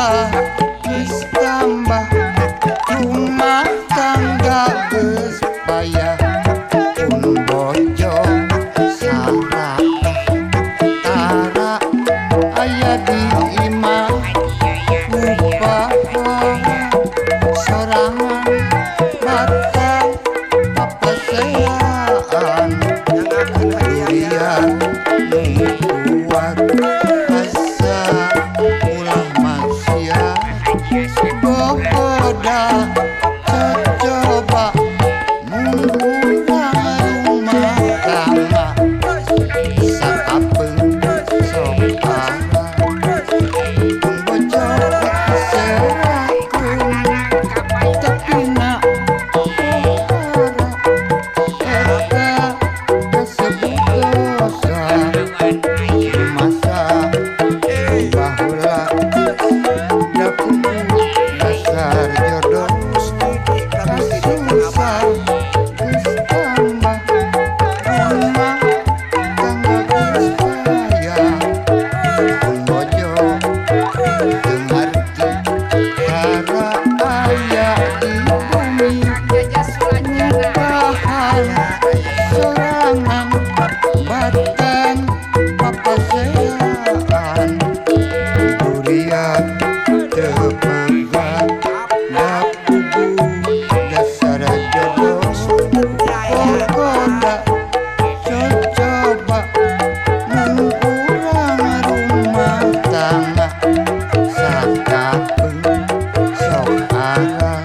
Kasusah geus tambah rumah tangga geus payah pun bojo sarakah tara aya di imah ngupahan sorangan batang papaseaan durian nu kuat asa ulah maksiat gogoda cocoba mun urang rumah tangga sakapeung sok arah pun bojo diserahkeun tapi na pohara eta kasebut dosa masa baheula da kudu dasar jodoh kasusah geus tambah rumah tangga geus payah pun bojo teu ngarti tara aya di bumi ngupahan sorangan batan papaseaan durian teu pegat da kudu dasar jodoh gogoda cocoba mun urang rumah tangga sakapeung sok arah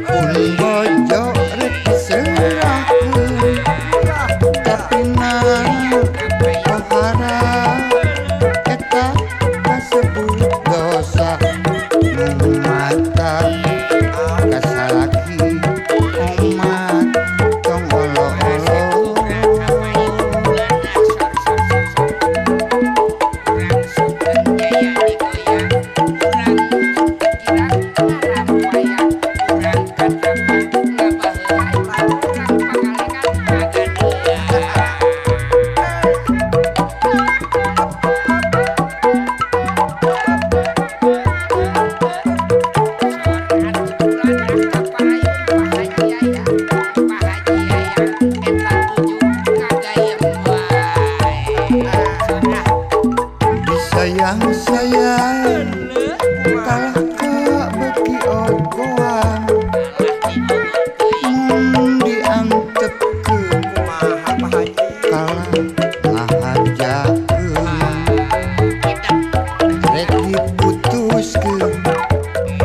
pun bojo rek diserahkeun tapi na pohara eta kasebut dosa nu mata kasalaki omat tong olo-olo. Disayang-sayang kalah ka beuki ogoan mun diantepkeun kalah ngahajakeun rek diputuskeun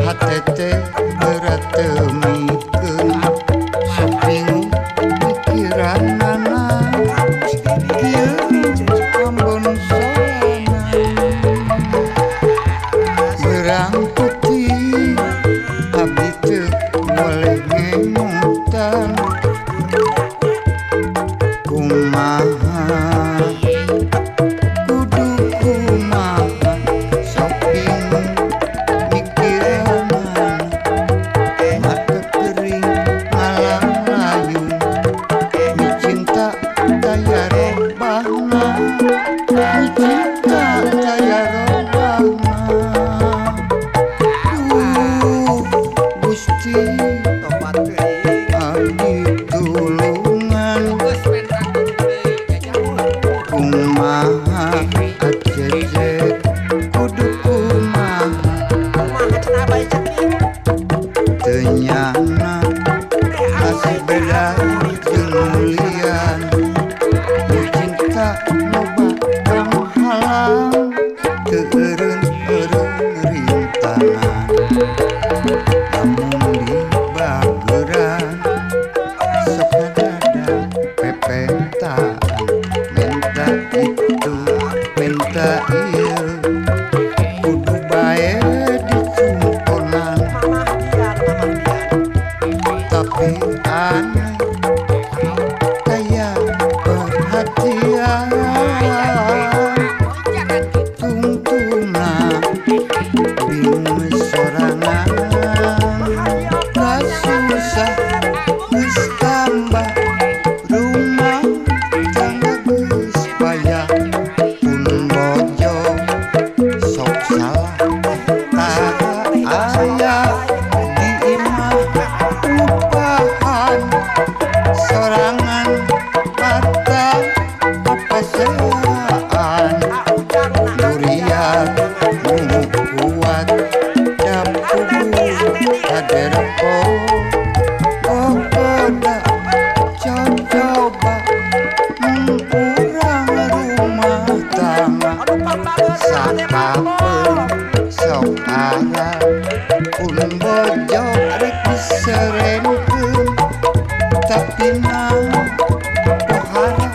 hate teh berat teu mikeun sok bingung pikiranana kieu ambon sorangan berang putih abdi teu boleh ngemutan kumaha kudu kumaha sok bingung mikiranana mata kering ngalang-layung micinta daya robahna micinta daya robahna duh Gusti abdi tulungan kumaha acecet kudu kumaha teu nyana masih beda jeung nu lian nu cinta loba panghalang teu eureun-eureun rintangan lamun dibageran sok ngadada pepetaan menta itu menta ieu kudu bae dicumponan tapi aneh kaya perhatian tungtungna bingung sorangan kasusah geus tambah rumah tangga geus payah pun bojo sok salah. Sakapeung sok aral pun bojo rek diserenkeun tapi mah pohara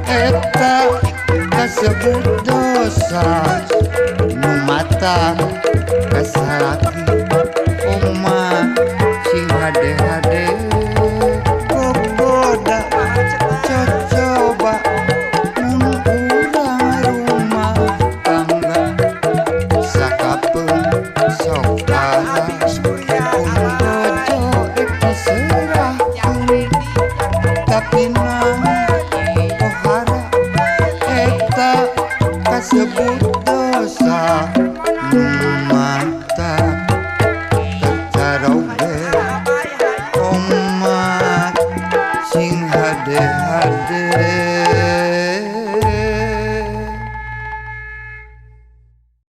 eta kasebut dosa nu mata